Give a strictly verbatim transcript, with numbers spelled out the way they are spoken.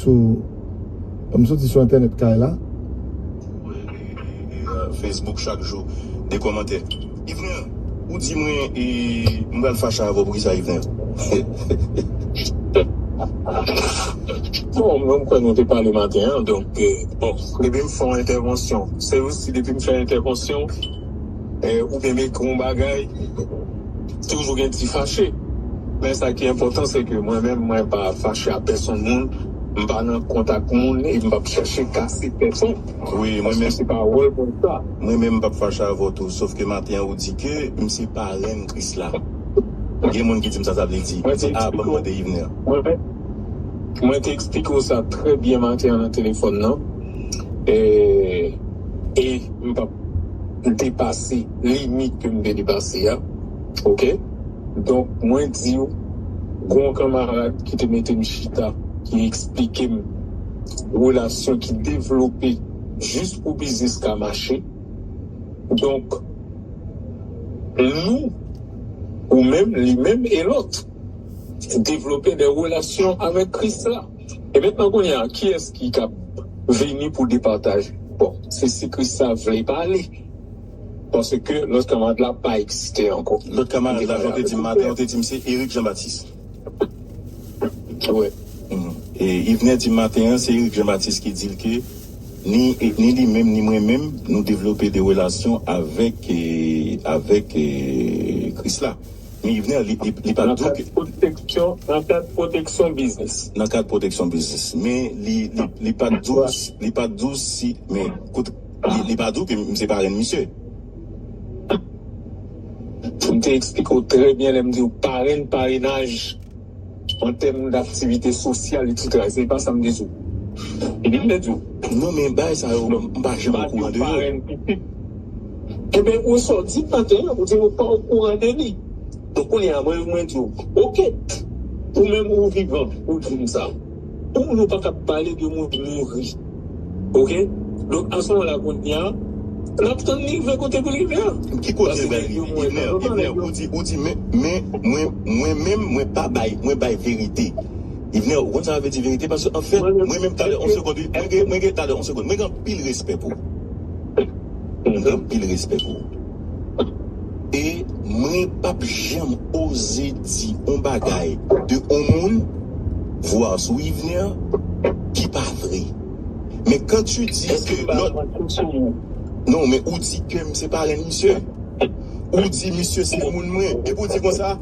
Tou, m soti sou entènèt kay la. Facebook chak jou, de kòmantè. Yvner, ou di mwen, e, m pral fache avè w, poukisa, Yvner? Bon, mwen, m kwè nou te pale maten an, donk, e, bon, depi m fè yon entèvansyon, se osi depi m fè entèvansyon, e, oubyen m ekri yon bagay, toujou gen ti fache. Men sa ki enpòtan, se ke mwen menm, mwen pa fache a pèsonn moun, m pa nan kontak moun, e m p ap chèche kase pèsonn. Wi, mwen Paske menm, se pa wòl mwen sa. Mwen menm m p ap fache avè w tou, sòf ke maten an ou di ke m se parenn Krisla. Gen moun ki di m sa, sa vle di. Mwen te Ah, ban m eksplike mande Yvner. Mwen, mwen te eksplike w sa trè byen maten an nan telefòn nan. E, e m p ap depase limit ke m te depase a. Oke? Donk, mwen di w, gon kanmarad ki te mete m chita, ki eksplike m relasyon ki devlope jis pou biznis ka mache. Donk, nou, ou menm, li menm e lòt, devlope de relasyon avèk Krisla. E mentnan kounye a, kiyès ki kab vini pou depataje? Bon, se si Krisla vle pale. Paske lòt kanmarad la pa egziste ankò. Lòt kanmarad la, jan w te di m maten, ou te di m se Eric Jean Baptiste. Wi. Mhm. E Yvner di m maten an, se Eric Jean Baptiste ki di l ke ni, ni li menm, ni mwen menm, nou devlope de relasyon avèk, e, avèk, e, Krisla. Men Yvner, li, li, li pa t Nan di w kad ke pwoteksyon, nan kad pwoteksyon biznis. Nan kad pwoteksyon biznis. Men li, li, li pa t di w, li pa t di w si, men kout, li, li pa t di w ke m se parenn misye. M te eksplike w trè byen lè m di w parenn, parennaj, an tèm daktivite sosyal, etsetera. Se pa sa m te di w. Epi m te di w. Non, men bagay sa yo, m pa janm okouran de yo. Parenn pitit. Ebyen, ou sa w di maten an, ou di ou pa okouran de li. Donk, kounye a, mwen, mwen di w, oke, ou menm ou vivan, ou di m sa. Pou moun yo pa ka pale de moun ki mouri. Oke? Donk, an se moman la, kounye a, n ap tann li rive kote pou l rive a. Ki kote l pral rive? Yvner, Yvner, ou di, ou di, men, men, mwen, mwen menm, mwen pa bay, mwen bay verite. Yvner, ou konn sa vle di verite? Paske, anfèt, mwen menm, talè, yon segond, wi, mwen gen, mwen gen, talè, yon segond, mwen gen anpil respè pou ou. Mwen gen anpil respè pou ou. E mwen p ap janm oze di yon bagay de yon moun, vwa sou Yvner, ki pa vre. Men quand tu dis que lòt, non, men ou di ke m se parenn misye. Ou di misye se moun mwen. Epi ou di konsa,